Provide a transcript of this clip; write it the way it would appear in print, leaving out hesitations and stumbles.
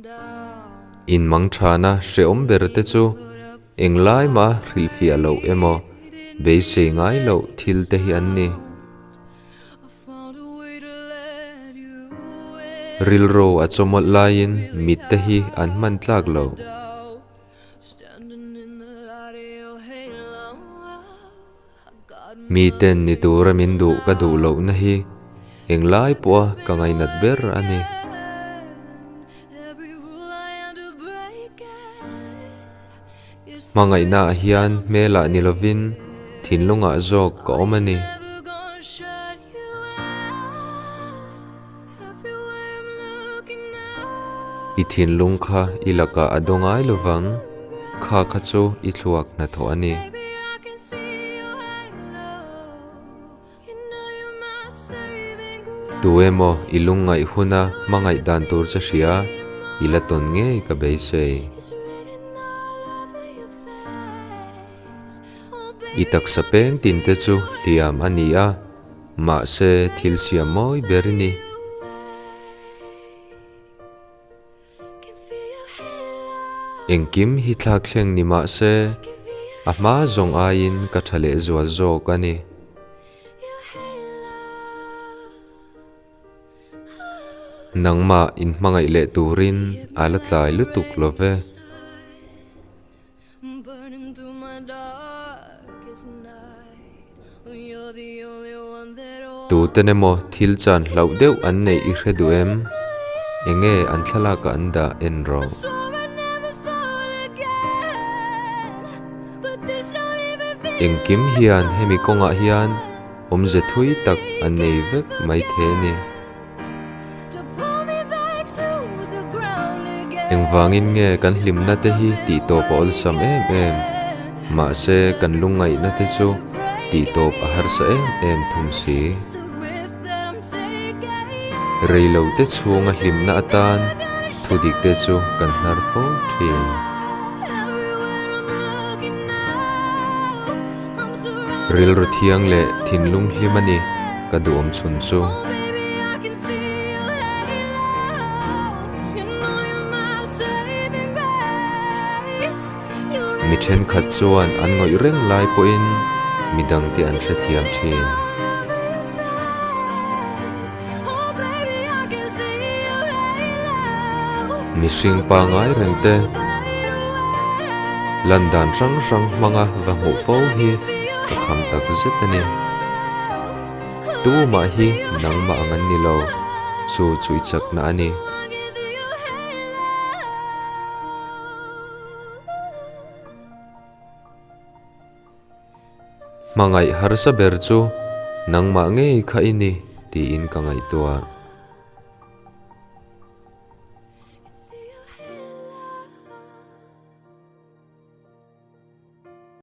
In mangthana hrehawm ber te chu englai mah hrilhfiah loh emaw beisei ngai loh thil te hi an ni. Rilru a chawmawlh laiin mit te hi an hman tlak lo. Miten ni tura min duh ka duh lohna hi englai pawha ka ngainat ber a ni. Hmangaihnaah hian hmelah ni lovin thinlungah zawk ka awm a ni. I thinlung kha i lakah a daw ngai lovang, kha kha chu i thluak hnathawh a ni. Tu emaw i lungngaih huna hmangaih dan tur che hria, i la tawn ngei ka beisei. I taksa peng tin te chu hliam a ni a, mahse thil siam mawi ber i ni. Engkim hi thlak thleng ni mah se, a hma zawng aiin ka tha leh zual zawk a ni. Nangmah inhmangaih leh turin a la tlai lutuk lo ve. Tuten emaw thil chan hlauh deuh an neih i hre duh em? Enge an thlalakah an dah en rawh. Engkim hian hemi kawngah hian awmze thui tak an nei vek maithei a ni. Engvangin nge kan hlimna te hi tihtawp a awlsam em em? Mahse kan lungngaihna te chu tihtawp a harsa em em thung si. Reilote chhunga hlimna atan thudik te chu kan hnar fo thin. Rilru thiang leh thinlung hlim a ni ka duhawm chhun chu. Mi thenkhat chuan an ngawih reng lai pawhin midangte an hrethiam thin. Mihring pangai reng te lan dan hrang hrang hmanga va hmuh fo hi ka kham tak zet a ni. Tumah hi nangmah ang an ni lo, chu chu i chakna a ni. Hmangaih harsa ber chu nangmah ngei kha i ni tiin ka ngaihtuah.